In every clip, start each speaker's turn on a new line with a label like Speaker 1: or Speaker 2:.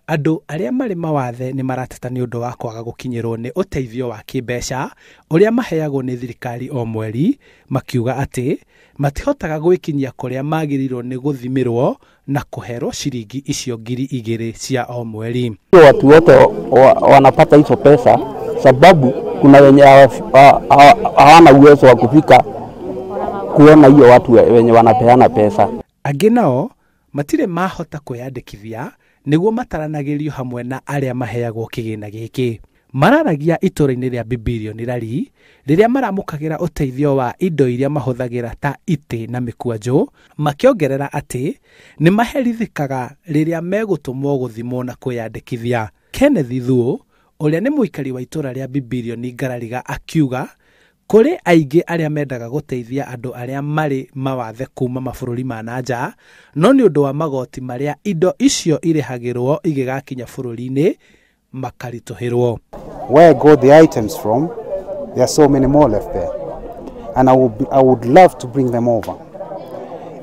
Speaker 1: Andũ arĩa marĩ mawathe nĩ marateta nĩ ũndũ wa kwaga gũkinyĩrwo nĩ ũteithio wa kĩmbeca ũrĩa maheagwo nĩ thirikari o mweri, makiuga atĩ matihotaga gwĩkinyia kũrĩa magĩrĩirwo nĩ gũthimĩrwo na kũherwo ciringi icio 2000 cia o mweri.
Speaker 2: Watu wote wanapata hizo pesa sababu kuna wenye hawana uwezo wa kufika kuona hiyo watu wenye wanapeana pesa.
Speaker 1: Angĩ nao matirĩ mahota kwĩyandĩkithia nĩguo mataranagĩrio hamwe na arĩa maheagwo kĩgĩna gĩkĩ. Mararagia itũra-inĩ rĩa Bibilioni Rari rĩrĩa maramũkagĩra ũteithio wa indo iria mahũthagĩra ta itĩ na mĩkwanjũ, makĩongerera atĩ nĩ maherithĩkaga rĩrĩa megũtũmwo gũthimwo na kwĩyandĩkithia. Kenneth Thuo ũrĩa nĩ mũikari wa itũra rĩa Bibilioni Ngarariga akiuga kũrĩ aingĩ arĩa mendaga gũteithia andũ arĩa marĩ mawathe kuma mabũrũri ma na nja, no nĩ ũndũ wa magoti marĩa indo icio irĩhagĩrwo igĩgakinya bũrũri-inĩ makaritũhĩrwo.
Speaker 3: Where I got the items from, there are so many more left there, and I would love to bring them over.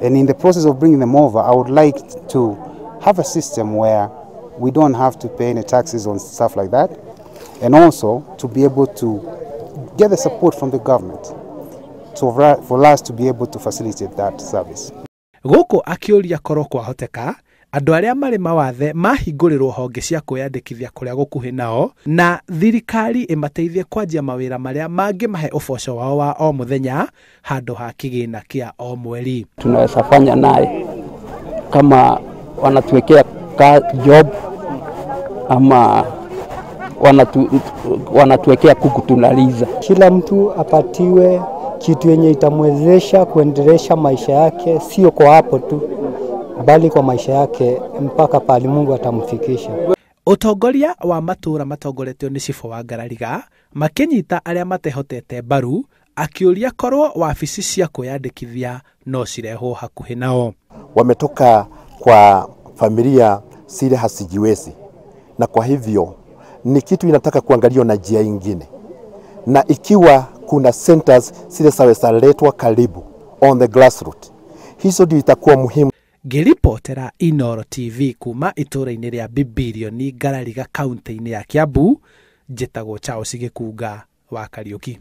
Speaker 3: And in the process of bringing them over, I would like to have a system where we don't have to pay any taxes on stuff like that, and also to be able to get the support from the government for us to be able to facilitate that service.
Speaker 1: Gũkũ akĩũria korwo kwahoteka andũ arĩa marĩ mawathe mahingũrĩrwo honge cia kwĩyandĩkithia kũrĩa gũkuhĩ nao na thirikari ĩmateithie kwanjia mawĩra marĩa mangĩmahe ũboco wao wa o mũthenya handũ ha kĩgĩna kĩa o mweri.
Speaker 2: Tunaweza fanya naye kama wanatuwekea job ama wanatuwekea kuku tunaliza.
Speaker 4: Kila mtu apatiwe kitu yenye itamwezesha kuendelesha maisha yake, sio kwa hapo tu bali kwa maisha yake mpaka pale Mungu atamfikisha.
Speaker 1: Ũtongoria wa matũra matongoretio nĩ cibũ wa Ngarariga makĩnyita arĩa matehotete mbaru akĩũria korwo wabici cia kwĩyandĩkithia no cirehwo hakuhĩ nao.
Speaker 5: Wametoka kwa familia zile hazijiwezi, na kwa hivyo ni kitu inataka kuangaliwa na njia ingine, na ikiwa kuna centers zile zaweza letwa karibu on the grassroots, hizo ndio itakuwa muhimu.
Speaker 1: Ngĩribotera Inooro TV kuma itũra-inĩ rĩa Bibilioni Ngarariga kaunti-inĩ ya Kiambu, njĩtagwo Charles Gĩkunga wa Kariũki.